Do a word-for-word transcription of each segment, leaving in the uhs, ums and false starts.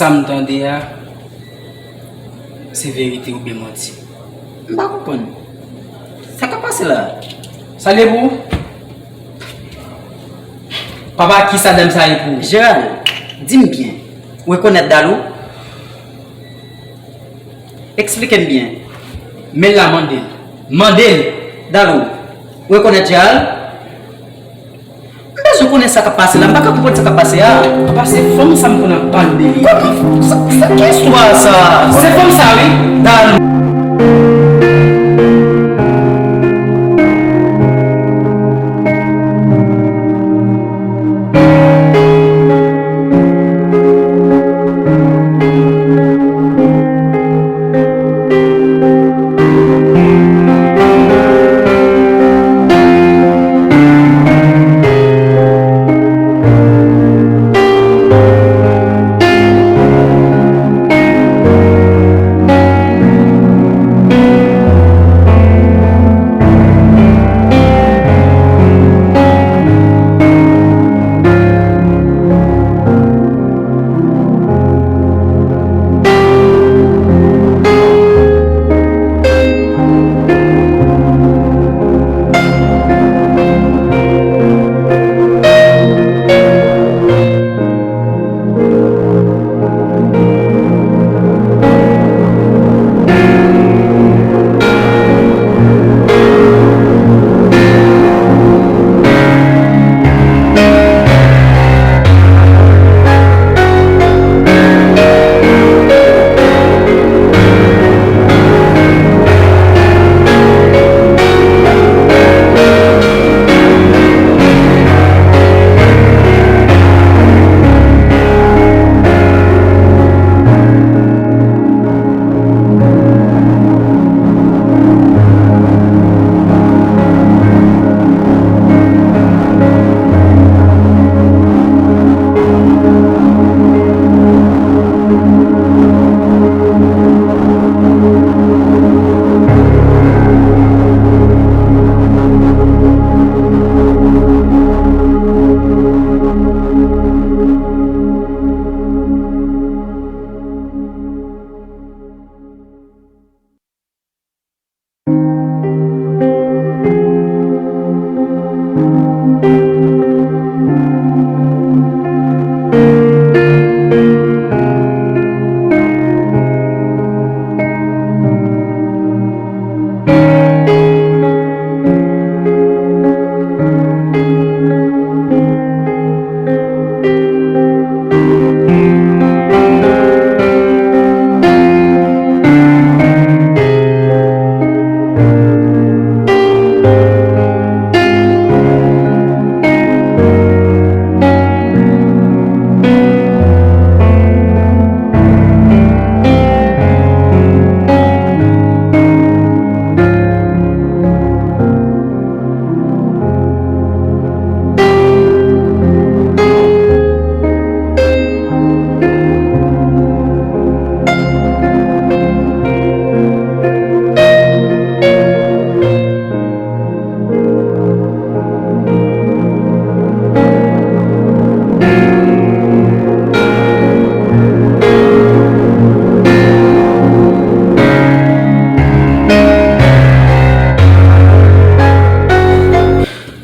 Sa m tande a, se verite oubyen manti? M pa konprann. Sa k ap pase la? Sa l ye pou ou? Papa, kisa dam sa ye pou ou? Gérald, di m byen. Ou rekonèt Dalou? Eksplike m byen. Men l la, mande l. Mande l. Dalou, ou rekonèt Gérald? M bezwen konnen sa k ap pase la. M pa ka konprann sa k ap pase a. Papa, se fanm sa m konn ap pale de li. Kòman? Sa, sa, ki istwa sa? Se fanm sa, wi. Dalou.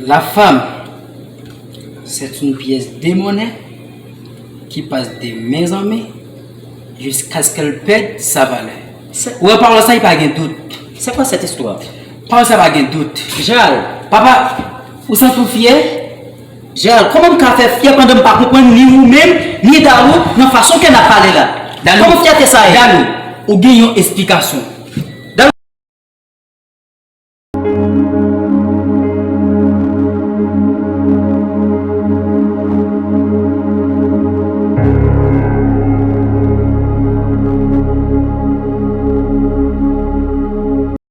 La femme, c'est une pièce de monnaie qui passe de main en main jusqu'à ce qu'elle perde sa valeur. Ou wè pawòl sa, li pa gen dout. C'est quoi cette histoire? Pawòl sa pa gen dout. Gérald, papa, ou santi w fyè? Gérald, kòman m ka fè fyè pandan m pa konprann ni ou menm, ni Dalou, nan fason ke n ap pale la? Dalou, kòman fyète sa ye? Dalou, ou gen yon esplikasyon.